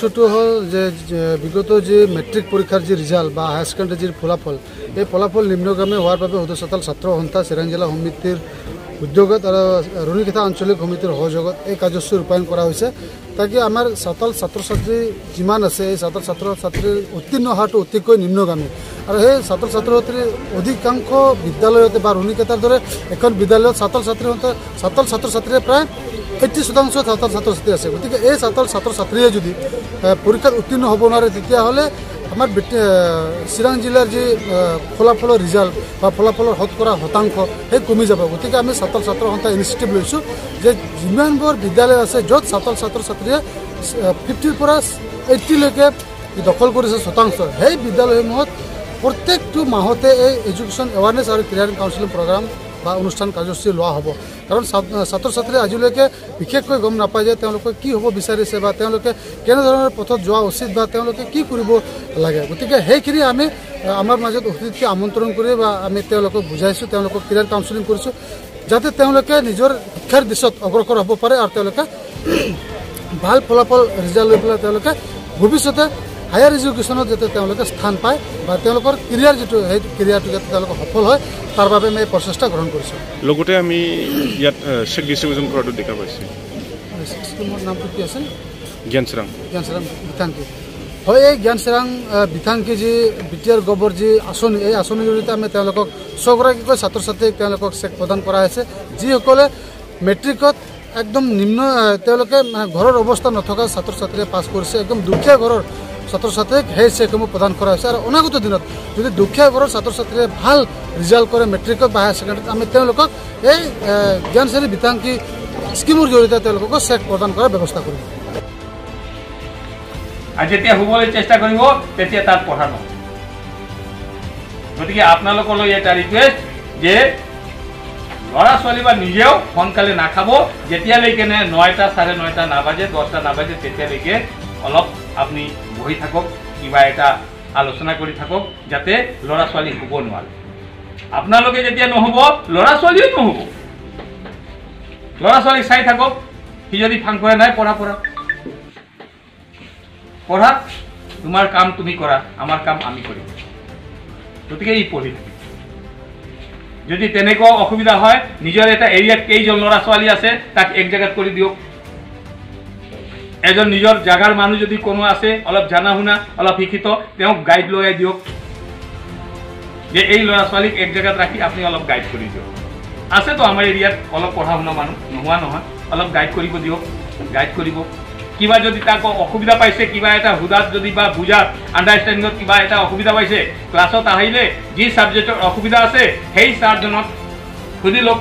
উদ্দেশ্যটো হ'ল যে বিগত যি মেট্ৰিক পৰীক্ষাৰ যি ৰিজাল্ট বা হায়াৰ ছেকেণ্ডেৰী যি ফলাফল, এই ফলাফল নিম্নগামী হোৱাৰ বাবে সদৌ চাওঁতাল ছাত্ৰ সন্থা চিৰাং জিলা সমিতিৰ উদ্যোগত আৰু ৰুণীখাতা আঞ্চলিক সমিতিৰ সহযোগত এই কাৰ্যসূচী ৰূপায়ণ কৰা হৈছে। তাকে আমাৰ চাওঁতাল ছাত্ৰ ছাত্ৰী যিমান আছে, এই চাওঁতাল ছাত্ৰ ছাত্ৰীৰ উত্তীৰ্ণ হাৰটো অতিকৈ নিম্নগামী আৰু সেই ছাত্ৰ ছাত্ৰীৰ অধিকাংশ বিদ্যালয়তে বা ৰুণীখাতাৰ দৰে এখন বিদ্যালয়ত চাওঁতাল ছাত্ৰী চাওঁতাল ছাত্ৰ ছাত্ৰীয়ে প্ৰায় 80% চাওঁতাল ছাত্ৰ ছাত্ৰী আছে। গতিকে এই চাওঁতাল ছাত্ৰ ছাত্ৰীয়ে যদি পৰীক্ষাত উত্তীৰ্ণ হ'ব নোৱাৰে, তেতিয়াহ'লে আমাৰ চিৰাং জিলাৰ যি ফলাফলৰ ৰিজাল্ট বা ফলাফলৰ শতকৰা শতাংশ সেই কমি যাব। গতিকে আমি চাওঁতাল ছাত্ৰ সন্থা ইনিচিয়েটিভ লৈছোঁ যে যিমানবোৰ বিদ্যালয় আছে য'ত চাওঁতাল ছাত্ৰ ছাত্ৰীয়ে 50ৰ পৰা 80লৈকে দখল কৰিছে শতাংশ, সেই বিদ্যালয়সমূহত প্ৰত্যেকটো মাহতে এই এডুকেশ্যন এৱাৰনেছ আৰু কেৰিয়াৰ কাউন্সিলিং প্ৰগ্ৰাম বা অনুষ্ঠান কাৰ্যসূচী লোৱা হ'ব। কাৰণ ছাত্ৰ ছাত্ৰীয়ে আজিলৈকে বিশেষকৈ গম নাপায় যে তেওঁলোকে কি হ'ব বিচাৰিছে বা তেওঁলোকে কেনেধৰণৰ পথত যোৱা উচিত বা তেওঁলোকে কি কৰিব লাগে। গতিকে সেইখিনি আমি আমাৰ মাজত অতিথিকে আমন্ত্ৰণ কৰি বা আমি তেওঁলোকক বুজাইছোঁ, তেওঁলোকক কেৰিয়াৰ কাউন্সিলিং কৰিছোঁ যাতে তেওঁলোকে নিজৰ শিক্ষাৰ দিশত অগ্ৰসৰ হ'ব পাৰে আৰু তেওঁলোকে ভাল ফলাফল ৰিজাল্ট লৈ পেলাই তেওঁলোকে ভৱিষ্যতে হায়াৰ এডুকেশ্যনত যাতে তেওঁলোকে স্থান পায় বা তেওঁলোকৰ কেৰিয়াৰ যিটো, সেই কেৰিয়াৰটো যাতে তেওঁলোকে সফল হয় তাৰ বাবে আমি এই প্ৰচেষ্টা গ্ৰহণ কৰিছোঁ। লগতে আমি ইয়াত চেক ডিষ্ট্ৰিবিউশ্যন কৰাটো দেখা পাইছোঁ। স্কিমৰ নামটো কি আছিল? জ্ঞান চিৰাং। জ্ঞান চিৰাং বিথাংকি। হয়, এই জ্ঞান চিৰাং বিথাংকি যি BTR গভৰ যি আঁচনি, এই আঁচনিৰ জৰিয়তে আমি তেওঁলোকক 6গৰাকীকৈ ছাত্ৰ ছাত্ৰীক তেওঁলোকক চেক প্ৰদান কৰা হৈছে, যিসকলে মেট্ৰিকত একদম নিম্ন, তেওঁলোকে ঘৰৰ অৱস্থা নথকা ছাত্ৰ ছাত্ৰীয়ে পাছ কৰিছে, একদম দুখীয়া ঘৰৰ ছাত্ৰ ছাত্ৰীক সেই চেকসমূহ প্ৰদান কৰা হৈছে। আৰু অনাগত দিনত যদি দুখীয়া ঘৰৰ ছাত্ৰ ছাত্ৰীয়ে ভাল ৰিজাল্ট কৰে মেট্ৰিকত বা হায়াৰ ছেকেণ্ডেৰীত, আমি তেওঁলোকক এই জ্ঞান চিৰাং বিথাংকি স্কিমৰ জৰিয়তে তেওঁলোককো চেক প্ৰদান কৰাৰ ব্যৱস্থা কৰিম। আৰু যেতিয়া শুবলৈ চেষ্টা কৰিব তেতিয়া তাত পঢ়া নহয়। গতিকে আপোনালোকলৈ এটা ৰিকুৱেষ্ট যে ল'ৰা ছোৱালী বা নিজেও সোনকালে নাখাব, যেতিয়ালৈকে 9টা 9:30 নাবাজে, 10টা নাবাজে, তেতিয়ালৈকে অলপ আপুনি বহি থাকক, কিবা এটা আলোচনা কৰি থাকক, যাতে ল'ৰা ছোৱালী শুব নোৱাৰে। আপোনালোকে যেতিয়া নহ'ব, ল'ৰা ছোৱালীও নহ'ব। ল'ৰা ছোৱালীক চাই থাকক, সি যদি ফাং কৰে নাই, পঢ়া পঢ়া পঢ়া, তোমাৰ কাম তুমি কৰা, আমাৰ কাম আমি কৰিম। গতিকে ই পঢ়ি থাকিব। যদি তেনেকুৱা অসুবিধা হয়, নিজৰ এটা এৰিয়াত কেইজন ল'ৰা ছোৱালী আছে তাক এক জেগাত কৰি দিয়ক। এজন নিজৰ জাগাৰ মানুহ যদি কোনো আছে, অলপ জানা শুনা, অলপ শিক্ষিত, তেওঁক গাইড লগাই দিয়ক যে এই ল'ৰা ছোৱালীক এক জেগাত ৰাখি আপুনি অলপ গাইড কৰি দিয়ক। আছেতো আমাৰ এৰিয়াত অলপ পঢ়া শুনা মানুহ, নোহোৱা নহয়, অলপ গাইড কৰিব দিয়ক, গাইড কৰিব। কিবা যদি তাক অসুবিধা পাইছে, কিবা এটা সোধাত যদি বা বুজাত আণ্ডাৰষ্টেণ্ডিঙত কিবা এটা অসুবিধা পাইছে, ক্লাছত আহিলে যি ছাবজেক্টৰ অসুবিধা আছে সেই ছাৰজনক সুধি লওক।